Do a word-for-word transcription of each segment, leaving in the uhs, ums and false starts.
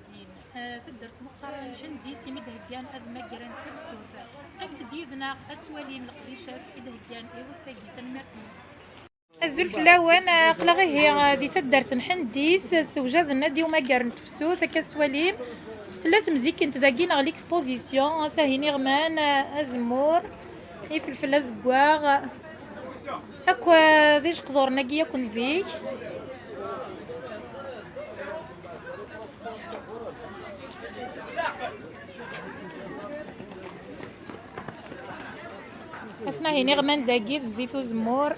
Zin, eh, taddart meqqar n Ḥendis imi d-heggan ad magren tafsut. Qqimet-d yid-neɣ ad twalim leqdicat i d-heggan i wass-agi. Tanemmirt-nwen. Azul fell-awen, aql-aɣ ihi di taddart n Ḥendis, sewjaden ad iwmagar n tefsut, akka tettwalim. Tella temzikent dagi neɣ l'exposition, tahin iɣman, azemmur, ifelfel azeggaɣ, akk d ijeqduren-agi yakk n zik. Aten-ahin iɣman dagi d zzit uzemmur.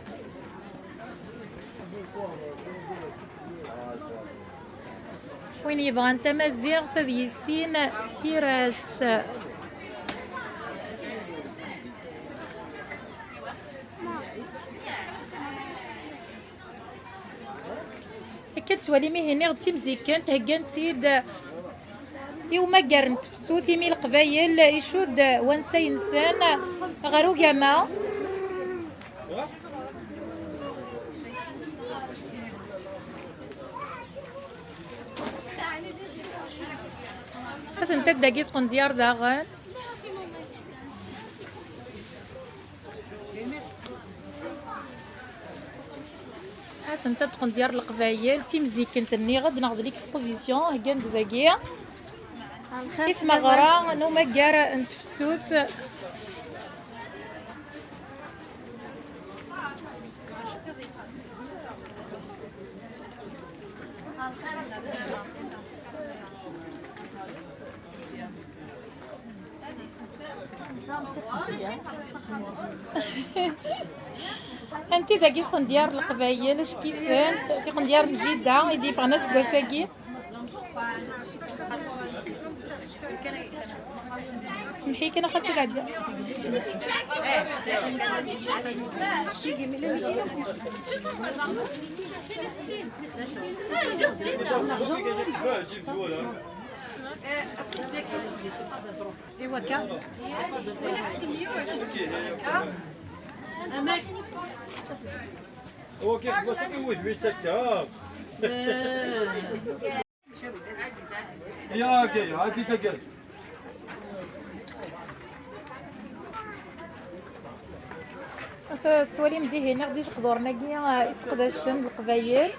Win yebɣan tamaziɣt ad yissin tira-s. Akka tettwalim ihi nniɣ d timzikkent, heggant-id i umagar n tefsut imi Leqbayel icudd wansay-nsen ɣer ugama. Atent-a dagi tqendyar daɣen. Atent-a tqendyar n Leqbayel, d timzikkent nniɣ-d neɣ d l'exposition heggan-d dagi i tmeɣra n umagar n tefsut. Anti dagi tqendyar n Leqbayel, acu kifent tiqendyar n jida i d-yeffɣen aseggas-agi? Semḥ-iyi kan a xalti Lɛedda. Iwa akka. Amek? Awa kif, akken wudem-is akka. Ya, akka, ya, akka, akka. Tettwalim dihin iɣ d ijeqduren-agi, eh, iseqdacen Leqbayel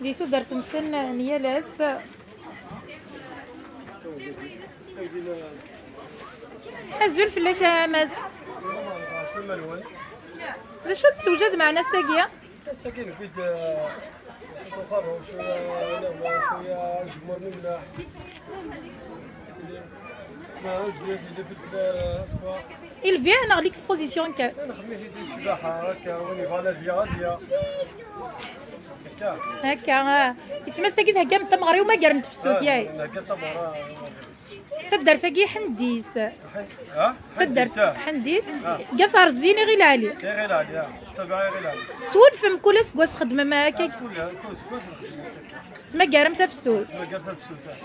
di tudert-nsen n yal ass. Azul fell-ak a Mass. D acu tessewjad meɛna ass-agi? Ass-agi newwi-d, eh, cwiṭ uxerrub, cwiṭ, eh, cwiṭ azemmur n umlaḥ. Ma zzit, yella fell-, eh, askeṛ. I lbiɛ neɣ l'exposition kan? Nxeddem-it-id i ccbaḥa, akka, win yebɣan ad yaɣ, ad yaɣ. Akka. Akka, ah. Yettmas-agi theggam tameɣra i umagar n tefsut, ah, yak? Nhegga tameɣra. Taddart-agi Ḥendis. Ḥen-, ha? Taddart Ḥendis, ah. Ḥendis. Ah. Gas ar zzin Iɣil Ɛli. Iɣil Ɛli, ah. Tabaɛ Iɣil Ɛli. Swulfem kul aseggas txeddmem akka? Kul, kul aseggas nxeddem akka. Tettmagarem tafsut. Tettmagar tafsut, ah.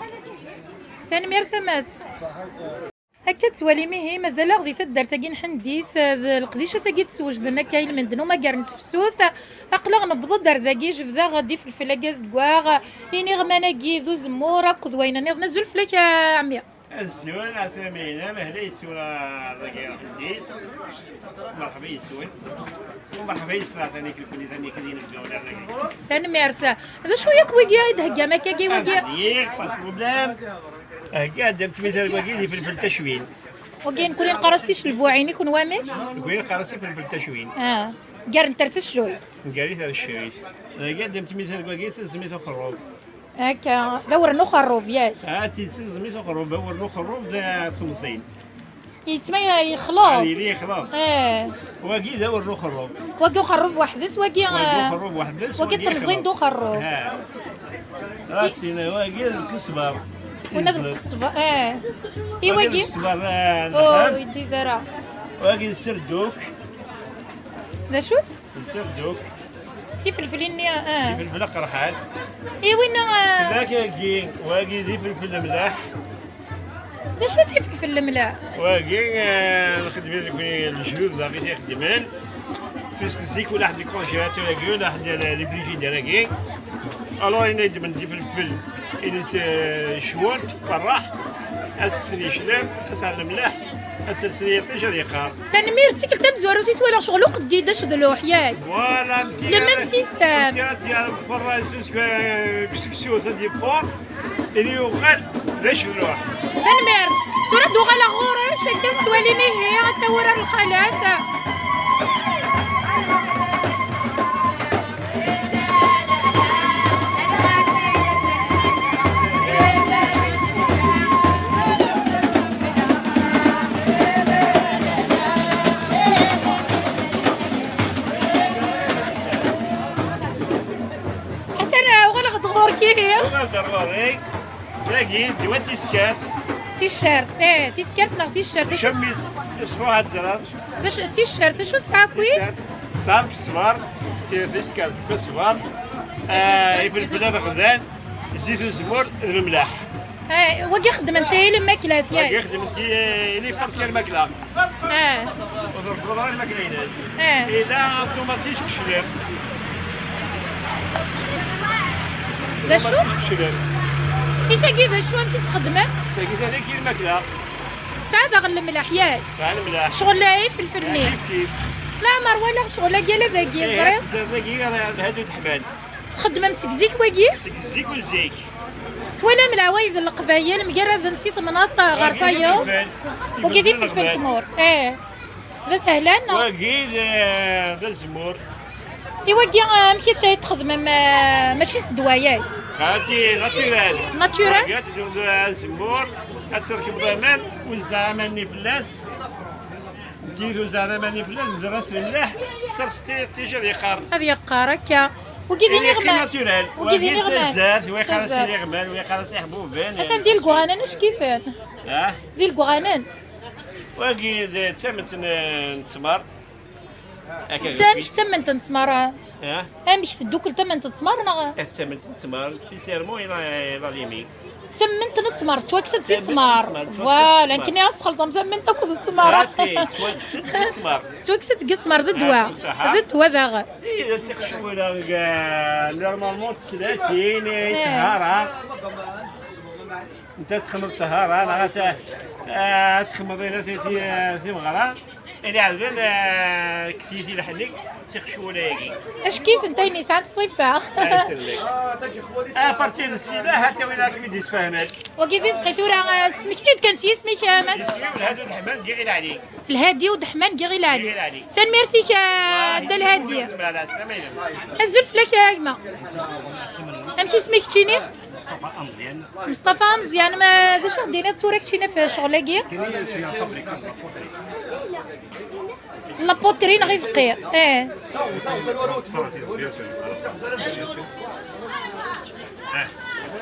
Tanemmirt a Mass. Ṣaḥit, ah. Akka tettwalim ihi, mazal-aɣ di taddart-agi n Ḥendis, d leqdicat-agi d-swejden akka i lmend n umagar n tefsut. Aql-aɣ newweḍ-d ar dagi, jebdeɣ-d ifelfel-agi azeggaɣ, iniɣman-agi d uzemmur akked wayen nniḍen. Azul fell-ak a ɛemmi. Azul, ɛeslama-inem, ahla yeswa dagi Ḥendis. Merḥba yes-wen. U merḥba yes-neɣ tani, kifkif tani, kif inebgawen ar dagi. Tanemmirt. D acu yakk wigi i d-theggam akkagi wigi? Yiɣ, pas de problème. Hegga-d am tmital wagi d ifelfel tacwin. Wagi nekkni neqqar-as ticelbuɛin, i kunwi amek? Nekkni neqqar-as ifelfel tacwin. Ah. Ggarent ar tecruyt. Ggarit ar tecruyt. Hegga-d am tmital wagi d tizmit uxerrub. Akka, d awren uxerrub, yak? Ah, d tizmit uxerrub, awren uxerrub d, d temẓin. Yettma yexleḍ. Ah, yili yexleḍ. Eh. Wagi d awren uxerrub. Wagi uxerrub weḥd-s, wagi, wagi, eh, uxerrub weḥd-s, wagi wagi temẓin yexleḍ. D uxerrub. Ha. Ah, i- sin, wagi d lkesber. Wina d lkesber, eh. I wagi wagi? D lkesber, eh, oh, nnexel. Yeddi zara. Wagi d serduk. D acu-t? D serduk. D tifelflin-nni, ah. Ifelfel aqerḥan. I winna, ah. Tlakagi, wagi d ifelfel lemlaḥ. D acu-t ifelfel lemlaḥ? Wagi, ah, nxeddem deg lejdud daɣ i t-ixeddmen. Puisque zik ula ḥedd le congélateur-agi, ula ḥedd le, le frigidaire-agi. Alors, il est de Mendil Belbel, il est, euh, chouette, ferraḥ, aseksen yeclem, aserni mliḥ, aserni yiṭij ad yeqqar. Tanemmirt, d tikkelt tamezwarut i ttwaliɣ ccɣel uqeddid d acedluḥ, yak? Voilà, le même système. Tiara, tiara, ferraḥ, seksu, euh, seksu, ça dépend. Ili yuɣal d acedluḥ. Tanemmirt. Tura ad uɣaleɣ ɣur-k, akka tettwalim ihi, ad tawur ar lxalat. Atan uɣaleɣ-d ɣur-k ihi. Uɣaleɣ-d ɣur-k. Dagi, d wa tiskert. Ticcert, eh, tiskert neɣ ticcert, acu s-, Cemmis, iṣfuḥ ad teẓreḍ. D acu, ticcert, acu tesɛa akkin? Tiskert, tesɛa ssber, ti-, tiskert, ssber. Eh, ifelfel ameɣdan, zzit uzemmur, d lemleḥ. Eh, wagi xeddmen-t i lmaklat, yak? Wagi xeddmen-t i, i n'importe quelle makla. Eh. Ur tṛebbuḍ ara lmakla-ines. Eh. Ila ṭumaṭic keclem. D acu? Ṭumaṭic keclem. I tagi d acu, amek i s-txeddmem? Tagi d alaki lmakla. Tesɛa daɣen lemleḥ, yak? Tesɛa lemleḥ. Ccɣel-a ifelfel-nni. Kif kif. Leɛmer walaɣ ccɣel-agi ala dagi, eh, teẓriḍ? Dagi, eh, lhadu d ḥman. Txeddmem-t seg zik wagi? Seg zik u zik. Twalam leɛwayed n Leqbayel mgaraden si temnaḍt ɣer tayeḍ? Wagi d ifelfel tmurt. Eh. D asehlan neɣ? Wagi d, d azemmur. I wagi, eh, amek i t-, i txedmem, eh, mačči s ddwa, yak? Ati, naturel. Naturel? Wagi ad tezmem azemmur, ad terkem aman, ur nzeɛ aman-nni fell-as. Nekki ur nzeɛ aman-nni fell-as, nzeɛ-as mliḥ, sers ti-, tija ad yeqqar. Ad yeqqar, akka. Wagi d iniɣman. Naturel. Wagi d iniɣman. Tazart, wi qqaren-as iniɣman, wi qqaren-as iḥbuben. Atan di leǧwanan, ackifen. Ah? Di leǧwanan. Wagi d tament n, n ttmer. Akka d tament, tament n ttmer. Ah? Amek teddukel tament n ttmer, neɣ? Eh, tament n ttmer, spécialement, il a, il a les mines. Tament n ttmer, tettwakkes-d si ttmer. Tament n ttmer, tettwakkes-d si ttmer. Voilà, nekkni ad sxelṭeɣ tament akked ttmer. Ati, tettwakkes-d si ttmer. Tettwakkes-d si ttmer, d ddwa. Ah, d ṣṣeḥ. D ddwa daɣen. Eh, d tiqecwira, eh, normalement, teslatin, eh, eh, ṭṭhara. Nta txemmeḍ ṭṭhara, neɣ ad, eh, ad txemmeḍ ina ti, ti, eh, timeɣra. Ili ɛedben, eh, ktiti lḥenni, tiqecwira-agi. Acki-tent ayen yesɛan ṣṣifa. Ay sellek. À partir de sida, ha-t-a win ara kem-id-yesfehmen. Wagi d izqi tura, eh, smekti-d kan s yisem-ik, eh, Mass. Isem-iw Lhadi Udeḥman, Giɣi Lɛali. Lhadi Udeḥman, Giɣi Lɛali. Giɣi Lɛali. Tanemmirt-ik, eh, Dda Lhadi. Azul fell-ak, a gma. Amek isem-ik keččini? Meṣṭafa Ameẓyan. Meṣṭafa Ameẓyan, ma d acu i ɣ-d-tiniḍ tura keččini ɣef ccɣel-agi? Kini c'est un fabricant de la poterie. La poterie neɣ ibqi? Eh. Française, bien sûr. Bien sûr. Eh.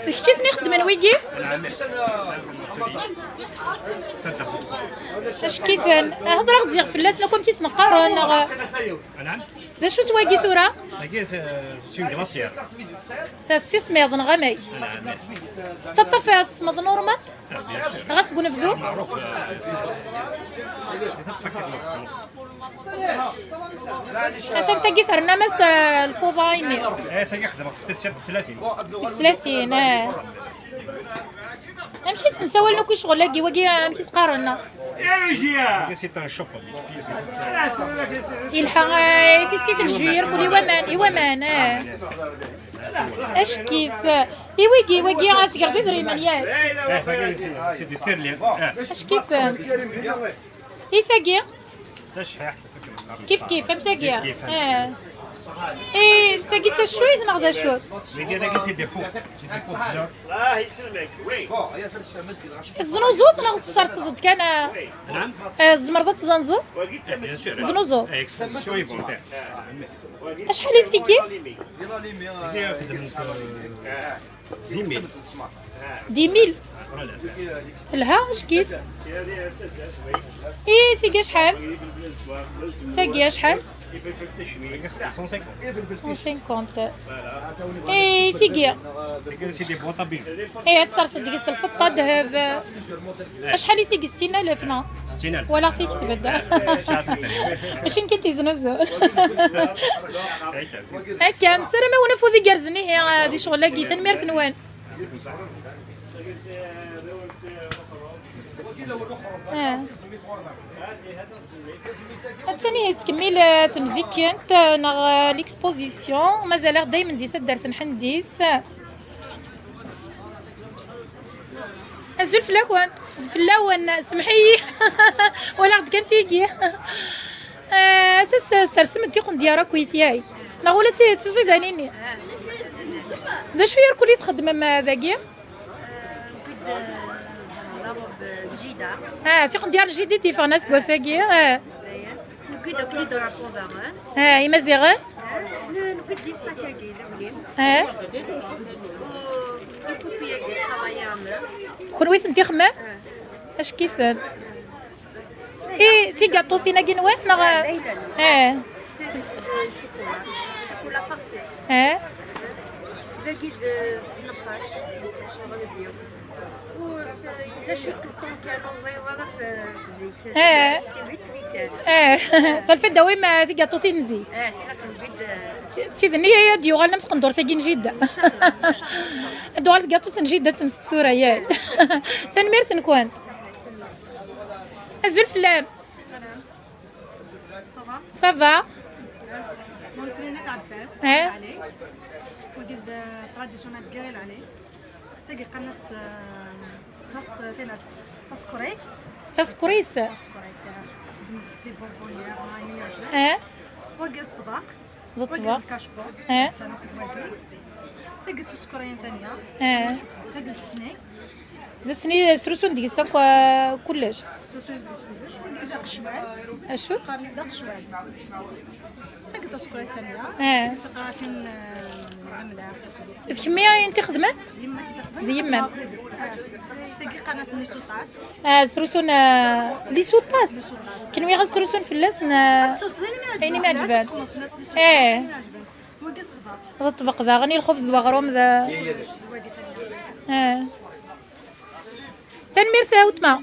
D kečč i ten-ixeddmen wigi? Nɛam. Taddart n tqerɛet. Acki-ten. Hedreɣ-d ziɣ fell-asen akk amek i sen-qqaren, neɣ? Nɛam. D acu-t wagi tura? Wagi, eh, c'est une glacière. Tessismiḍ neɣ amek? Nɛam. Tettaṭṭaf tesmeḍ normal? Ah, bien sûr. Ɣas deg unebdu? Meɛruf, eh, teṭṭef akka tma tesmeḍ. Atan tagi ternam-as, eh, lfuḍa-imi. Eh, tagi xedmeɣ spécial teslatin. Teslatin, eh. Amek i s-nsawalen akk i ccɣel-agi, wagi amek i s-qqaren? Wagi c'est un shop. Yelḥa, eh, tissit n juyir kul i waman, i waman, eh. Acki-t. I wigi, wigi, ad tgeḍ idrimen, yak? Eh, tagi c'est, c'est du terlier. Eh. Acki-ten. I tagi? Taceḥḥiḥt. Kif kif, am tagi. Kif kif. Eh. Eh, tagi d taccuyt neɣ d acu-tt? Tagi, tagi c'est des pots. C'est des pots de fleurs. Teẓnuẓuḍ neɣ tesserseḍ-d kan, eh? Nɛam? Eh, tzemreḍ ad tzenzeḍ? Eh, bien sûr. Teznuẓuḍ. Eh, exposition inventaire. Acḥal i tigi? Tagi xedment, eh, dix mille. Dix mille. Telha, acki-tt. I tigi acḥal? Tagi acḥal? cent cinquante. Et tigi? C'est des boîtes à bijoux. Et ad tserseḍ deg-s lfeṭṭa, ddheb. Acḥal i tigi? Settin alef, neɣ? Walaɣ tikteb-d. Mačči nekk i t-yeznuzun. Akka, nessaram-awen afud igerrzen ihi, di ccɣel-agi. Tanemmirt-nwen. Ah. Attan ihi tettkemmil, eh, temzikkent, eh, neɣ, eh, l'exposition. Mazal-aɣ daymen di taddart n Ḥendis. Azul fell-akent. Fell-awen, semḥ-iyi. Walaɣ-d kan tigi. Eh, ass-a s-, sersem-d tiqendyar akkit, yak? Neɣ ula d ti-, d tiẓidanin-nni? D acu irkul i txeddmem, eh, dagi? Newwi-d, eh, la robe n jida. Ah, tiqendyar n jida i d-yeffɣen aseggas-agi, ah. Newwi-d akk les drapeaux daɣen. Ah, imaziɣen? Ah, newwi-d les sacs-agi, d awlin. Ah. U les copies-agi, travaillé à main. Kenwi ten-ixemmem? Ah. Acki-ten. I tigaṭutin-agi-nwen, neɣ? Ah, d ayla-nneɣ. Eh. Tagi d ccukula. Ccukula farsi. Eh. Dagi d nqac, nqac neɣ d byu. U s-, yella cwiṭ n lṭun kan, ur ẓriɣ ara f-, f zik. Eh. C'était vite fait kan. Eh. Terfiḍ dawim, eh, tigaṭutin n zik. Eh, ilaq nbid, eh. D ti-, d tid-nni ay ad d-yuɣalen am tqendurt-agi n jidda. Inchallah, inchallah, inchallah. Ad d-tuɣal tgaṭut n jidda ad tt-nett tura, yak? Tanemmirt-nkent. Azul fell-am. Salam. Ça va? Ça va. Donc, Lina Abbas, eh? Allez. Wagi d traditionnel n Lali. Tagi qqaren-as, eh, tasq-, tinat, tasekkrit. Tasekkrit? Tasekkrit, eh. Tedmez si bonbonnière, ma ayen yeɛǧeb. Eh? Wagi d ṭṭbaq. D ṭṭbaq. Wagi d lkac-bon. Eh? Tagi d tasekkrit tanya. Eh? Tagi d ssni. D ssni srusun deg-s akk, eh, kullec. Srusun deg-s kullec. Wagi d aqecwal. Acu-t? Qqaren-d aqecwal. Tagi d tasekkrit tanya. Eh. Tagi d taqratin, eh, n lemleḥ. D kemmi ay tent-ixedmen? Yemma i t-ixedmen. D yemma. Ah, tagi qqaren-as les soutaches. Ah, srusun, ah, les soutaches. Les soutaches. Kenwi ɣas srusun fell-asen, ah, ayen i m-iɛeǧben. Eh. Wagi d ṭṭbaq. D ṭṭbaq daɣen, i lxubz d weɣrum d, eh. Tanemmirt a weltma.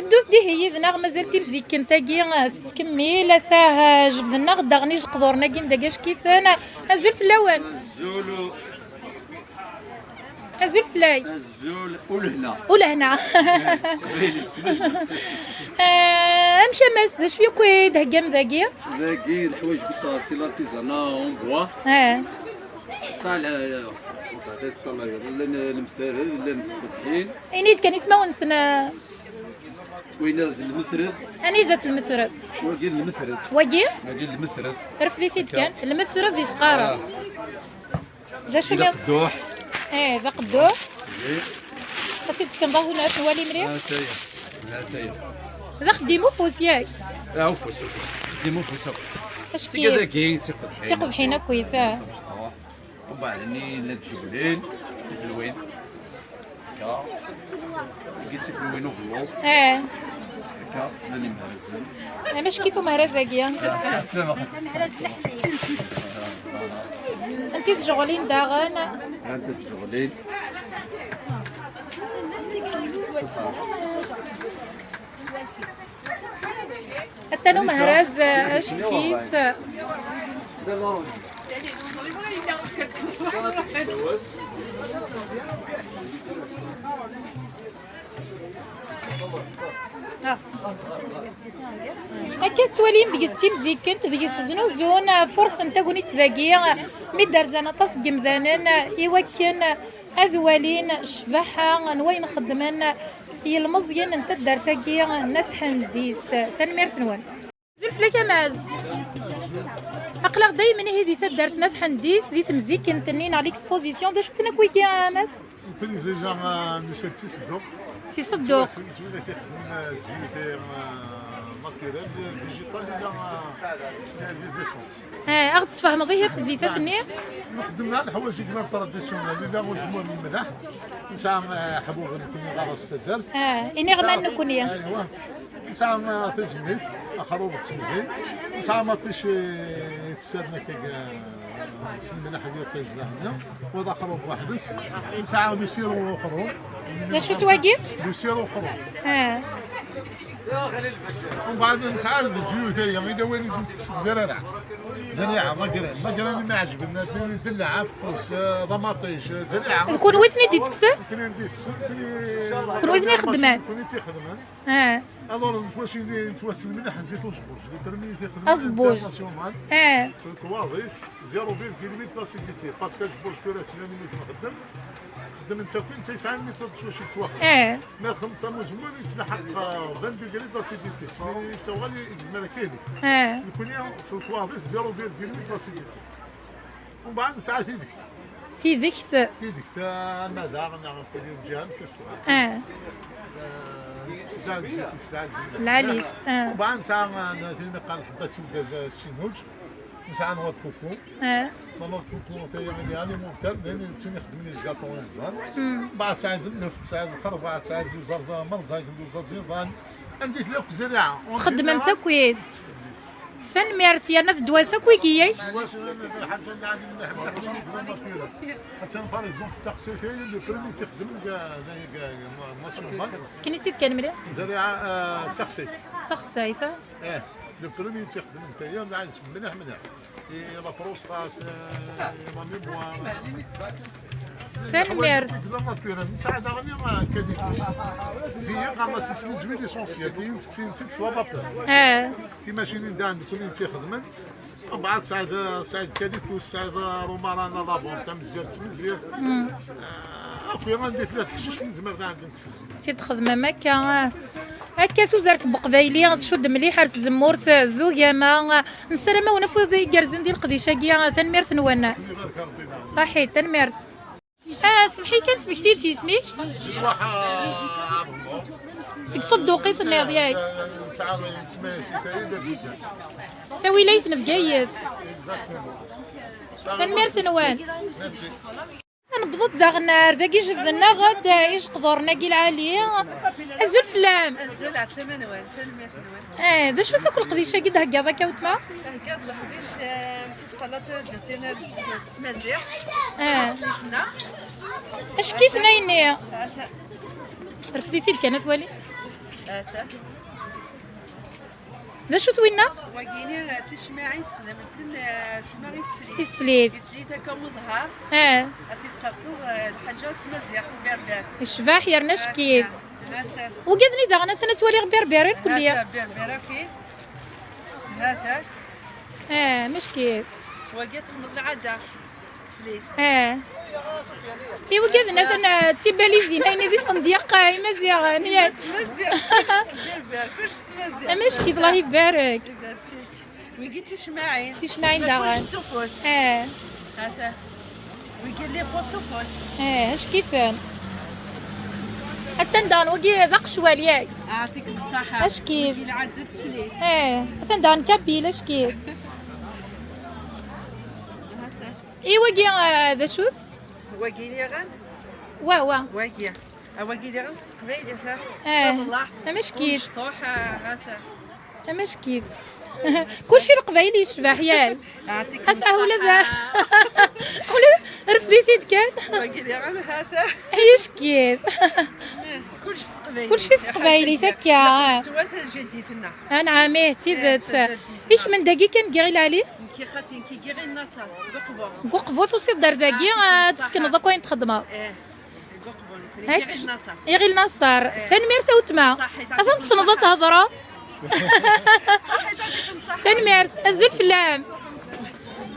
Ddut dihi yid-neɣ, mazal timzikkent-agi, eh, tettkemmil, atah, eh, jebden-aɣ-d daɣen ijeqduren-agi n dagi acek-iten. Azul fell-awen. Azul. Azul fell-ak. Azul, ulehna. Ulehna. S teqbaylit, s lejna. Eh, amek a Mass, d acu yakk i d-theggam dagi? Dagi, leḥwayeǧ n useɣsi, l'artisanat en bois. Eh. Saɛ, eh, llan lemtared, llan tqedḥin. Ini-d kan ismawen-nsen, eh. Winna d lmetred. Anida-t lmetred? Wagi d lmetred. Wagi? Wagi d lmetred. Refd-it-id kan. Lmetred i s-qqaren. Ah. D acu i d aqedduḥ. Eh, d aqedduḥ. Eh. Ad t-id-tkenḍ ad nwali mliḥ. Ah, ta-ya. Ah, ta-ya. D axeddim ufus, yak? Ah, ufus, ufus. Axeddim ufus akk. Acki. Tiga dagi, d tiqedḥin. D tiqedḥin akkit, ah. Mbeɛd-nni llant tjewlin, tifelwin. Akka. Tigi d tifelwin uɣelluḍ. Eh. Akka, llan imehrazen. Amack-it umehraz-agi. Ah, sslam. Anti tjeɣlin daɣen? Anta tjeɣlin? Atan umehraz, eh, acek-it. Akka tettwalim deg-s d timzikkent, deg-s znuzun, fursen tagnit dagi, mi d-rzan aṭas n yemdanen i wakken ad walin ccbaḥa n wayen xeddmen yilmeẓyen n taddart-agi n At Ḥendis. Tanemmirt-nwen. Azul fell-ak a Mass. Aql-aɣ daymen ihi di taddart n At Ḥendis, di temzikkent-nni neɣ l'exposition. D acu-ten akk wigi a Mass? Nekkni déjà, euh, nusa-d si Sedduq. Si Sedduq. Si Sedduq i ixeddmen, euh, zzyut, euh, Digital, il y a, il y a des essences. Ah, ad ɣ-d-tesfehmeḍ ihi ɣef zzifat-nni? Nxeddem la lḥwayeǧ i yellan traditionnel, illa uzemmur n lemlaḥ, nesɛa, eh, ḥbuben nekkni ɣer-s tazart. Ah, iniɣman nekkni. Aywa. Nesɛa, eh, tazemmit, axrub d temẓi, nesɛa maṭic, eh, ifessaden akka, eh, s lemlaḥ d yiṭij d ahenni, wa d axrub weḥd-s, nesɛa le sirop uxrub. D acu-t wagi? Le sirop uxrub. Ah. Umbeɛd nesɛa leǧyud-aya, ila wayen i d-nettekkes deg zrara. Zriɛa, magra, magra imi ɛejben, atni d llaɛaf, qus, eh, d amaṭic, eh, zriɛa. D kunwi i ten-id-ittekksen? Kunwi i ten-ixeddmen? Kunwi i tt-ixeddmen. Ah. Alors, nettwaci-, nettwassen mliḥ zzit uẓebbuj. Le premier i t-ixedmen, aẓebbuj. International. Ah. S lekwaɣeḍ-is, zéro virgule huit d'acidité. Parce que aẓebbuj tura slan imi t-nxeddem. Xeddmen-tt akk, netta yesɛa une méthode s wacu yettwaxdem. Ah. Ma txedmeḍ am uzemmur, yettlaḥaq, euh, vingt degrés d'acidité, yettawɣal yezmer akka yelli. Ah. Nekkni s lekwaɣeḍ-is zéro virgule huit d'acidité. Umbeɛd nesɛa tidekt. Tidekt? Tidekt, ah, ama daɣ neɣ kul lǧiha amek i s-tebɣa. Ah. Ah, nekkes-d zzit-is lɛali. Lɛali. Ah. Umbeɛd nesɛa, ah, tin mi qqaren lḥebba s ugaz, ah, sinuǧ. Nesɛa noix de coco. Ah. Ma noix de coco, tayri alimentaire, d ayen ixeddmen les gâteaux iẓẓan. Mbeɛd tesɛiḍ lleft, tesɛiḍ lxerba, tesɛiḍ uẓerẓar, amerẓag, uẓerẓiḍan. Anda i tella akk zzriɛa? Txeddmem-tt akkit. Tanemmirt, yerna d ddwa-s akk wigi-a. Attan, par exemple, taqsiṭ-agi, le premier i tt-ixeddmen deg, deg, deg, national. Sken-itt-id kan mliḥ. Zzriɛa, eh, d taxsayt. D taxsayt, ah. Eh, le premier i tt-ixeddmen taya, mliḥ, mliḥ. Et la prostate, euh, et la mémoire. Tanemmirt. Ḥwayeǧ la naturel. Nesɛa daɣen, ah, kadikus. Tiyi qqaren-as les huiles essentielles. Tiyi nettekkes-itt s la vapeur. Ah. Timacinin daɣen nekkni i tt-ixedmen. Mbeɛd tesɛiḍ, tesɛiḍ kadikus, tesɛiḍ romarin, la lavande, tamezzirt, tamezzirt. Ah, akk anda i tella teqcict nezmer daɣen ad nekkes zzit. Tt-id-txedmem akka, ah. Akka tudert n Beqbayli tcudd mliḥ ar tzemmurt d ugama. Nessaram-awen afud igerrzen di leqdic-agi. Tanemmirt-nwen. Ṣaḥit, tanemmirt. Ah, semmeḥ-iyi kan, smekti-d s yisem-ik. Seg Ṣedduq i tenniḍ, yak? Tawilayt n Bgayet. Tanemmirt-nwen. Newweḍ-d daɣen ar dagi, jebden-aɣ-d ijeqduren-agi lɛali. Azul fell-am. Azul, ɛeslama-nwen, tanemmirt-nwen. Eh, d acu-t akk leqdic-agi d-theggaḍ akka, weltma? Theggaḍ leqdic, eh, amek i s-teqqareḍ, traditionnel s, s tmaziɣt. Eh. Aslit-nneɣ. Acki-ten ayenni. Ata. Refd-it-id kan ad twali. Ata. D acu-t winna? Wagini, eh, d ticmaɛin sexdamen-ten, eh, ttma i teslit. I teslit. Tislit akka uḍhar. Eh. Ad t-id-serseḍ, eh, lḥaǧa n tmaziɣt, berber. Yecbeḥ yerna acki-t. Ata. Ata. Wagi-nni daɣen atan ad twaliɣ berber irkelli. Ata, berber akk-it. Ata. Eh, macki-t. Wagi ad texdmeḍ lɛada. Teslit. Eh. I wigad-nni atan, eh, d tibalizin, ayen i d isendyaq, eh, imaziɣen, yak? Tmaziɣt, berber, kullec s tmaziɣt. Amack-it, Allah ibarek. Ibarek-ik. Wigi d ticmaɛin. Ticmaɛin daɣen. Kullec s ufus. Eh. Ata. Wigi llipo s ufus. Eh, acki-ten. Atan daɣen wagi d aqecwal, yak? Ɛṭikem ṣṣaḥa. Acki-t. Wigi lɛadda d teslit. Eh, atan daɣen kabil, acki-t. Ata. I wagi, eh, d acu-t? Wagi diɣen? Wa, wa. Wagi. A wagi diɣen s teqbaylit, ha? Eh, taḍellaɛt, amack-it. Umecṭuḥ, ah, ata. Amack-it. Kulci leqbayel yecbeḥ, yak? Ata ula d, ula d, refd-it-id kan. Wagi diɣen, ata. Ay acki-t. Kulci s teqbaylit. Kulci s teqbaylit, akka. Swat tajaddit-nneɣ. Anɛam, ih, d tidet. Eh, tajaddit-nneɣ. I kemm n dagi kan deg Iɣil Ɛli? Nekki xaṭi, nekki deg Iɣil Naṣer, deg Uqbu. Deg Uqbu, tusiḍ-d ar dagi, ah, ad tessekneḍ akk ayen txeddmeḍ. Eh, deg Uqbu, nekki deg Iɣil Naṣer. Iɣil Naṣer. Eh. Tanemmirt a weltma. Ṣaḥit, atan tessneḍ ad thedreḍ. Ṣaḥit, atan ṣaḥit. Tanemmirt, azul fell-am.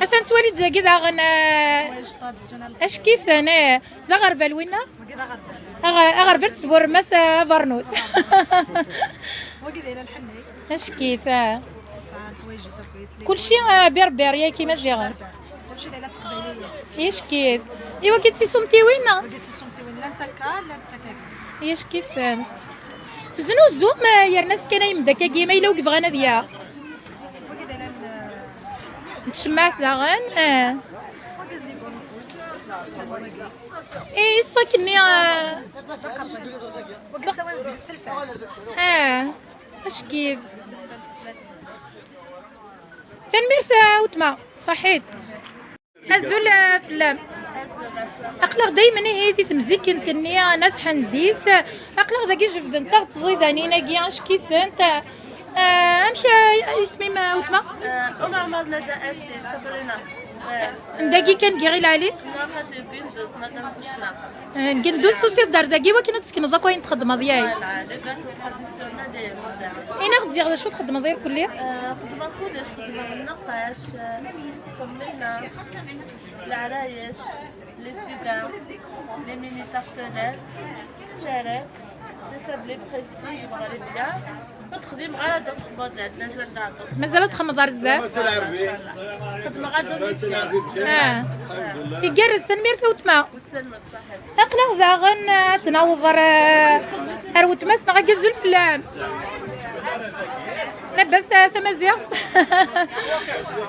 Atan tettwaliḍ dagi daɣen, ah, acki-ten, eh, d aɣerbal winna? Wagi d aɣerbal. Aɣ-, aɣerbal tesburrem-as, ah, abernus. Wagi d ayla lḥenni. Acki-t, ah. Nesɛa lḥwayeǧ-is akk. Kulci, ah, berber, yak imaziɣen. Berber. Kulci d ayla teqbayliyin. Acki-t. I wagi d tisumtiwin, neɣ? Wagi d tisumtiwin, llant akka, llant akka. Acki-tent. Teznuzum, eh, yerna teskanayem-d akkagi ma yella wi yebɣan ad yaɣ. Tcemmaɛt daɣen, eh. Eh, ṣṣak-nni, eh. Eh, ackid. Tanemmirt a wetma, ṣaḥit. Azul, eh, fell-am. Aql-aɣ daymen ihi di temzikkent-nni n At Ḥendis. Aql-aɣ dagi jebdent-aɣ tẓidanin-agi, ack-itent. Eh, amek, eh, isem-im a wetma? Eh, Umar Madnada Assi, Sabrina. Eh, N dagi kan giɣ i lɛali. Nna Xaṭi Bindus, Madame Kucna. Eh, n Gendus tusiḍ-d ar dagi wakken ad tsekneḍ akk ayen txeddmeḍ yayi. Voilà, les gâteaux traditionnels et modernes. Ini-aɣ-d ziɣ d acu txeddmeḍ irkelli? Eh, xeddmeɣ kullec, xeddmeɣ nnaqac, eh, ṭṭemina, leɛrayeč, les cigares, les mini tartelettes, ččarek, les sablés prestige, mɣribya. Ur texdimeɣ ara d'autres modèles, mazal daɣ d'autres. Mazal ad txedmeḍ ar zdat? Xedmeɣ aḍu. Ah. Igerrez, tanemmirt a wetma. Aql-aɣ daɣen, eh, ad d-naweḍ ar, eh, ar wetma-s neɣ agazul fell-am. Labas, eh, tamaziɣt?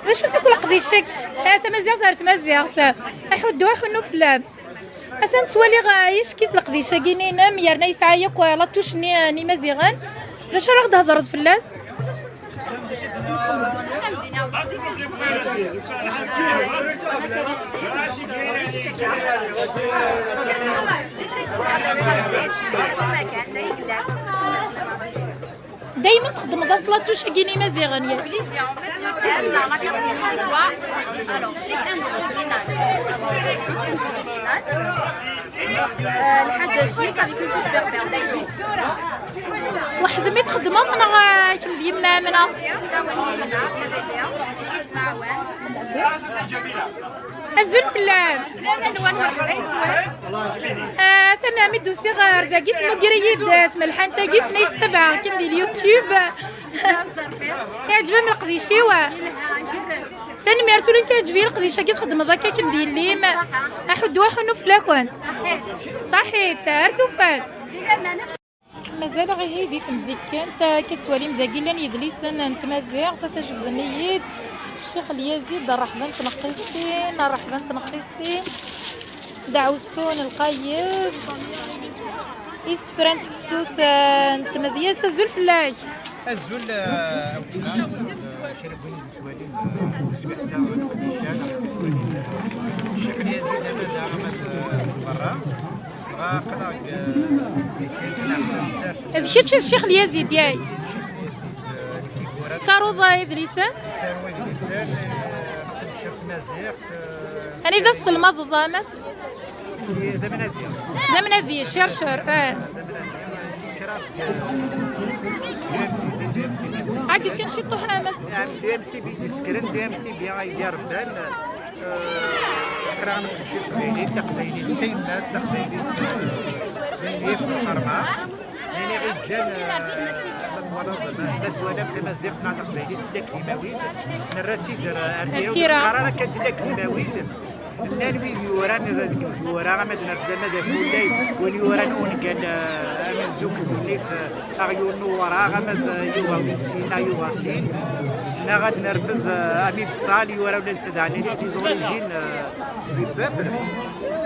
D acu-t akk leqdic-agi? Eh, tamaziɣt ar tmaziɣt. Aḥuddu, aḥunnu fell-am. Atan ttwaliɣ, eh, yeckit leqdic-agi-nni-inem, yerna yesɛa yakk, eh, la touche-nni, eh, n Imaziɣen. D acu ara ɣ-d-thedreḍ fell-as? Daymen txeddmeḍ-as la touche-agi n Imaziɣen, yak? Obligé, en fait, le thème, la, la carte, c'est quoi? Alors, chic and original. Chic and original. Euh, الحاجة chic avec une touche berbère, دايما. Weḥd-m i txeddmeḍ neɣ, eh, kemm d yemma-m, neɣ? Azul fell-am. Atan mi d-usiɣ ɣer dagi, tmuger-iyi-d tmelḥant-agi, tenna-yi-d tabaɛeɣ-kem di YouTube. Iɛǧeb-am leqdic-iw? Tanemmirt, ula nekk iɛǧeb-iyi leqdic-agi txeddmeḍ akka kem d yelli-m. Aḥuddu aḥunnu fell-akent. Ṣaḥit, ar tufat. Mazal-aɣ ihi di temzikkent, akka tettwalim dagi llan yedlisen n tmaziɣt, ata jebden-iyi-d Ccix Lyazid, rreḥba n tneqqisin, rreḥba n tneqqisin, Dɛusu n Lqayed, isefra n tefsut, eh, n tmedyazt, azul fell-ak. Azul, eh, a weltma, eh, kra n win i d-iswalin, eh, taswiɛt-a, neɣ leqdic-a, neɣ i d-iswalin, eh, Ccix Lyazid ama da, ama d, eh, berra. Dɣa aql-aɣ deg, eh, temzikkent, neɣ tamsalt. D kečč i d Ccix Lyazid, yak? Ccix Lyazid, eh, nekk i yura. Tettaruḍ, eh, idlisen? Nettaru idlisen, eh, neqdec ɣef tmaziɣt, eh, Anida tesselmadeḍ, a Mass? D amnadi. D amnadi, chercheur, eh. Ɛegget kan ciṭuḥ, a Mass. D M C B i d-isekren, d M C B ay d-irebban. Eh, aql-aɣ neqdec i teqbaylit, taqbaylit d tayemmat, taqbaylit d ayen yif lqerma. Ayen i ɣ-yeǧǧan, eh, ma twalaḍ, ma, ma twalam tamaziɣt neɣ taqbaylit tella deg timawit, nerra-tt-id ar, ar tira, ur neqqar ara kan tella deg timawit. Llan wid yuran deg tmezwura, ama d nerfed ama d Afullay, win yuran ungal, eh, amenzu n ddunit, eh, Aɣyul n Uwraɣ, ama d, eh, Yuba wis sin, neɣ Yuba sin, neɣ ad nerfed, eh, Ami Bessal, yura ula d Said Ɛli, les origines, eh, du peuple.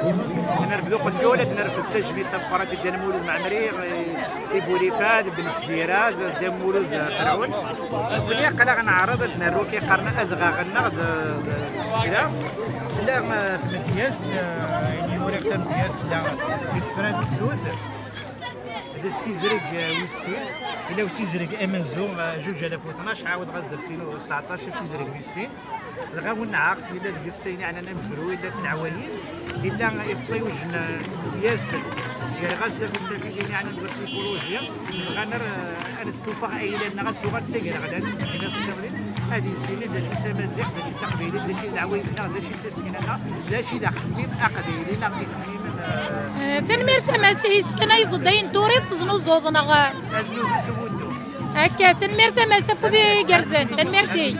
Ad nerfed uqellul, ad nerfed tajmilt tameqqrant i Dda Lmulud Mɛemmri, i, i Bulifad, Ben Sdira, d Dda Lmulud Ferɛun. Nekkni aql-aɣ neɛreḍ ad nerr akken qqaren adɣaɣ-nneɣ d, d, d tsekla. Tella, eh, tmedyazt, eh, i uriɣ tamedyazt, tella d isefra n tefsut, d usizreg, eh, wis sin, yella usizreg amenzu, eh, juj alaf u tnac, ɛawdeɣ azref-inu, seɛṭac, usizreg wis sin. Dɣa wenɛeɣ-t, yella deg-s ayen yeɛnan amezruy, yella d leɛwayed, yella ibeṭṭi ujen n tmedyazt, yerɣa safi safi d ayen yeɛnan la psychologie, bɣan ar, ad nessufeɣ ayla-nneɣ, ad tuɣal d tagraɣlant, ad yessinen d acu d tamaziɣt, d acu d taqbaylit, d acu d leɛwayed-nneɣ, d acu d tasekna-nneɣ, d acu d axemmem aqbayli, neɣ ixemmimen, eh, Eh, tanemmirt a Mass, ihi sseknayeḍ-d ayen turiḍ teznuzuḍ neɣ? Aznuzu s ubuddu. Akka, tanemmirt a Mass, afud igerrzen, tanemmirt-ik.